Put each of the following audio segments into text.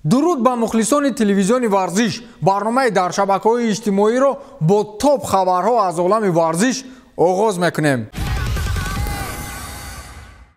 Дуруд ба мухлисони телевизиони варзиш. Барномаи дар шабакаҳои иҷтимоиро бо топ хабарҳо аз олами варзиш оғоз мекунем.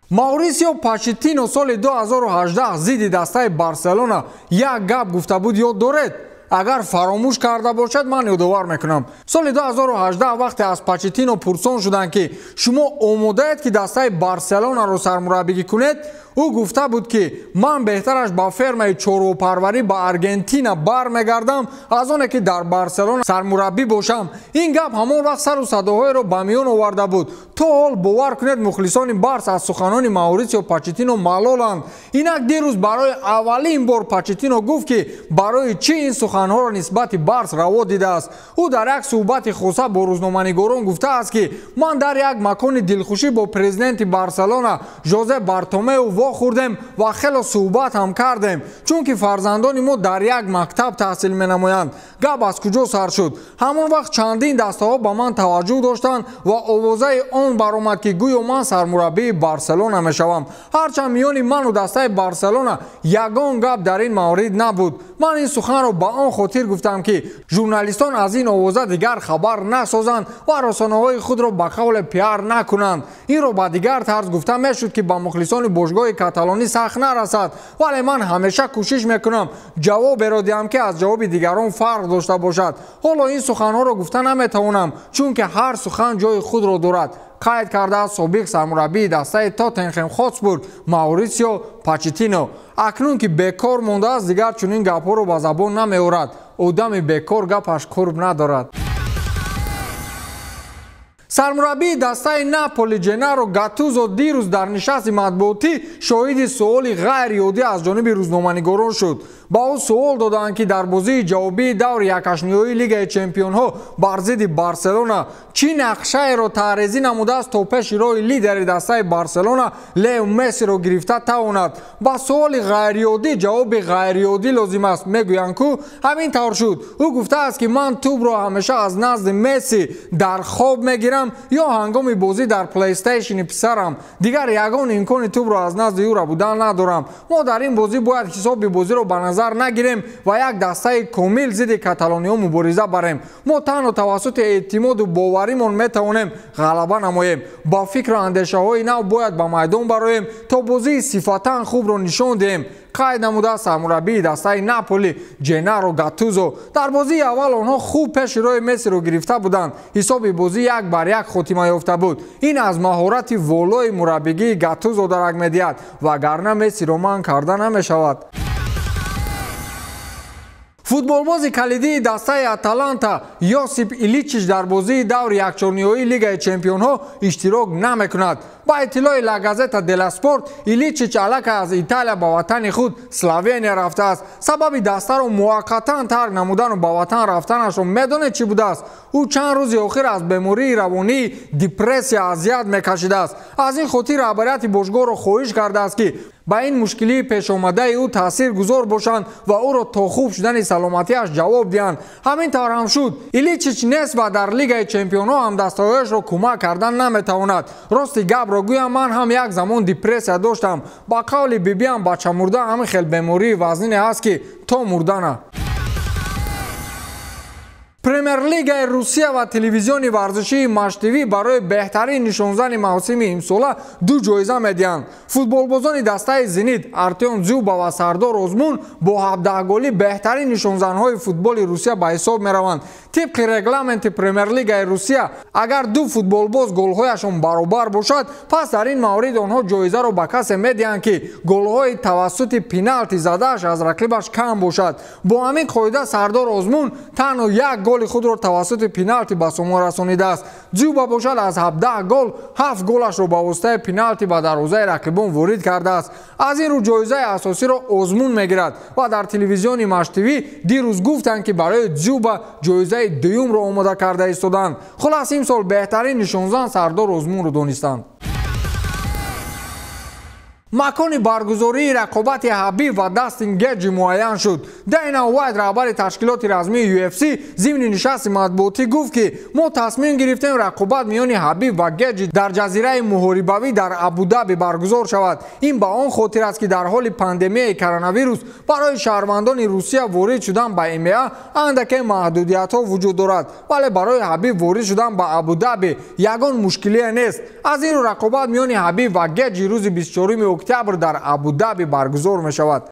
Маурисио Почеттино соли 2018 зидди дастаи Барселона як гап гуфта буд, ёд доред? Агар фаромӯш карда бошад, ман ёдовар мекунам. Соли 2018 вақте аз Почеттино пурсон шуданд, ки шумо омодаед, ки дастаи Барселонаро сармураббигӣ кунед, ӯ гуфта буд, ки ман беҳтараш ба фермаи чорвопарварӣ ба Аргентина бармегардам, аз оне ки дар Барселона сармураббӣ бошам. Ин гап ҳамон вақт сару садоҳоеро ба миён оварда буд. То ҳол бовар кунед, мухлисони Барс аз суханони Маурисио Почеттино малоланд. Инак дирӯз барои аввалин бор Почеттино гуфт, ки барои чӣ ин суханҳоро нисбати Барс раво дидааст. Ӯ дар як суҳбати хоса бо рӯзноманигорон гуфтааст, ки ман дар як макони дилхушӣ бо президенти Барселона Жозе Бартомеу вохӯрдем ва хело суҳбат ҳам кардем, чунки фарзандони мо дар як мактаб таҳсил менамоянд. Гап аз куҷо сар шуд? Ҳамон вақт чандин дастаҳо ба ман таваҷҷӯҳ доштанд ва овозаи он баромад, ки гӯё ман сармураббии Барселона мешавам. Ҳарчанд миёни ману дастаи Барселона ягон гап дар ин маврид набуд. Ман ин суханро ба он хотир гуфтам, ки журналистон аз ин овоза дигар хабар насозанд ва расонаҳои худро ба қавле пиар накунанд. Инро ба дигар тарз гуфта мешуд, ки ба мухлисони бошгоҳи каталонӣ сахт нарасад, вале ман ҳамеша кӯшиш мекунам ҷавоберо диҳам, ки аз ҷавоби дигарон фарқ дошта бошад. Ҳоло ин суханҳоро гуфта наметавонам, чунки ҳар сухан ҷои худро дорад, қайд кардааст собиқ сармураббии дастаи Тоттенхем Хотспур Маурисио Почеттино. Акнун ки бекор мондааст, дигар чунин гапҳоро ба забон намеорад. Одами бекор гапаш қурб надорад. Сармураббии дастаи Наполи Ҷенаро Гаттузо дирӯз дар нишасти матбуотӣ шоҳиди суоли ғайриоддӣ аз ҷониби рӯзноманигорон шуд. Ба ӯ суол доданд, ки дар бозии ҷавобии даври якҳаштниҳоии Лигаи чемпионҳо бар зидди Барселона чӣ нақшаеро таҳрезӣ намудааст, то пеши роҳи лидери дастаи Барселона Лео Мессиро гирифта тавонад. Ба суоли ғайриоддӣ ҷавоби ғайриоддӣ лозим аст, мегӯянд ку ҳамин тавр шуд. Ӯ гуфтааст, ки ман тӯбро ҳамеша аз назди Месси дар хоб мегирам ё ҳангоми бозӣ дар плейстейшни писарам. Дигар ягон имкони тӯбро аз назди ӯ будан надорам. Мо дар ин бозӣ бояд ҳисоби бозиро ба назар нагирем ва як дастаи комил зидди каталониҳо мубориза барем. Мо танҳо тавассути эътимоду боваримон метавонем ғалаба намоем. Ба фикру андешаҳои нав бояд ба майдон бароем, то бозии сифатан хубро нишон диҳем, қайд намудааст сармураббии дастаи Наполи Ҷенаро Гаттузо. Дар бозии аввал онҳо хуб пеши роҳи Мессиро гирифта буданд. Ҳисоби бозӣ 1-1 хотима ёфта буд. Ин аз маҳорати волои мураббигии Гаттузо дарак медиҳад, вагарна Мессиро манъ карда намешавад. Футболбози калидии дастаи Аталанта Йосип Иличич дар бозии даври якчорниҳоии Лигаи чемпионҳо иштирок намекунад. Ба иттилои Ла Газета дела Спорт, Иличич аллакай аз Италия ба ватани худ Словения рафтааст. Сабаби дастаро муваққатан тарк намудану ба ватан рафтанашро медонед чӣ будааст? Ӯ чанд рӯзи охир аз бемории равонии депрессия азият мекашидааст. Аз ин хотир раҳбарияти бошгоҳро хоҳиш кардааст, ки ба ин мушкилии пешомадаи ӯ таъсиргузор бошанд ва ӯро то хуб шудани саломатиаш ҷавоб диҳанд. Ҳамин тавр ҳам шуд. Иличич нест ва дар Лигаи чемпионҳо ҳамдастаҳояшро кӯмак кардан наметавонад. Рости гапро гӯям, ман ҳам як замон депрессия доштам. Ба қавли бибиам, бачамурда ҳамин хел бемории вазнине ҳаст, ки то мурдана. Премер-лигаи Русия ва телевизиони варзишии Матч ТВ барои беҳтарин нишонзани мавсими имсола ду ҷоиза медиҳанд. Футболбозони дастаи Зенит Артем Дзюба ва Сардор Озмун бо 17 голӣ беҳтарин нишонзанҳои футболи Русия ба ҳисоб мераванд. Тибқи регламенти Премер-лигаи Русия, агар ду футболбоз голҳояшон баробар бошад, пас дар ин маврид онҳо ҷоизаро ба касе медиҳанд, ки голҳои тавассути пеналти задааш аз рақибаш кам бошад. Бо ҳамин қоида Сардор Озмун танҳо як голи худро тавассути пеналти ба самар расонидааст. Дзюба бошад аз 17 гол 7 голашро ба воситаи пеналти ба дарвозаи рақибон ворид кардааст. Аз ин рӯ ҷоизаи асосиро Озмун мегирад ва дар телевизиони Матч ТВ дирӯз гуфтанд, ки барои Дзюба ҷоизаи дуюмро омода карда истоданд. Хулас, имсол беҳтарин нишонзан Сардор Озмунро донистанд. Макони баргузории рақобати Ҳабиб ва Дастин Геҷи муайян шуд. Дейна Уайт, раҳбари ташкилоти размии UFC, зимни нишасти матбуотӣ гуфт, ки мо тасмим гирифтем рақобат миёни Ҳабиб ва Геҷи дар ҷазираи муҳорибавӣ дар Абудаби баргузор шавад. Ин ба он хотир аст, ки дар ҳоли пандемияи коронавирус барои шаҳрвандони Русия ворид шудан ба ММА андаке маҳдудиятҳо вуҷуд дорад, вале барои Ҳабиб ворид шудан ба Абудаби ягон мушкилие нест. Аз ин рӯ рақобат миёни Ҳабиб ва Геҷи рӯзи 24 октябр дар Абудаби баргузор мешавад.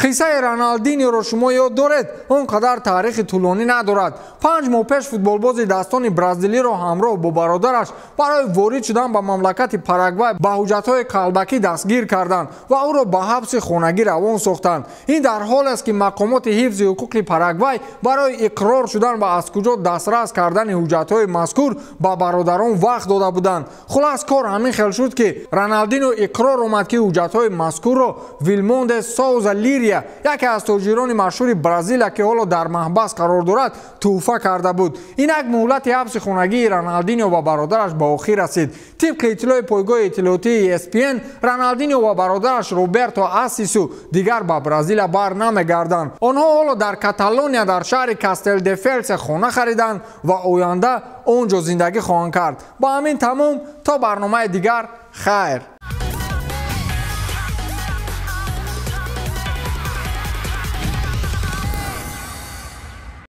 Қиссаи Роналдиниро шумо ёд доред? Он қадар таърихи тӯлонӣ надорад. 5 моҳ пеш футболбози дастони бразилиро ҳамроҳ бо бародараш барои ворид шудан ба мамлакати Парагвай ба ҳуҷҷатҳои қалбакӣ дастгир карданд ва ӯро ба ҳабси хонагӣ равон сохтанд. Ин дар ҳолест, ки мақомоти ҳифзи ҳуқуқи Парагвай барои иқрор шудан ва аз куҷо дастрас кардани ҳуҷҷатҳои мазкур ба бародарон вақт дода буданд. Хулас, кор ҳамин хел шуд, ки Роналдино иқрор омад, ки ҳуҷҷатҳои мазкурро Вилмонде Соуза Лирия, яке аз тоҷирони машҳури Бразилия, ки ҳоло дар маҳбас қарор дорад, тӯҳфа карда буд. Инак муҳлати ҳабси хонагии Роналдино ва бародараш ба охир расид. Тибқи иттилои пойгоҳи иттилоотии ESPN, Роналдино ва бародараш Роберто Асису дигар ба Бразилия бар намегарданд. Онҳо ҳоло дар Каталония, дар шаҳри Кастел Дефелсе хона хариданд ва оянда он ҷо зиндагӣ хоҳанд кард. Ба ҳамин тамом, то барномаи дигар, хайр.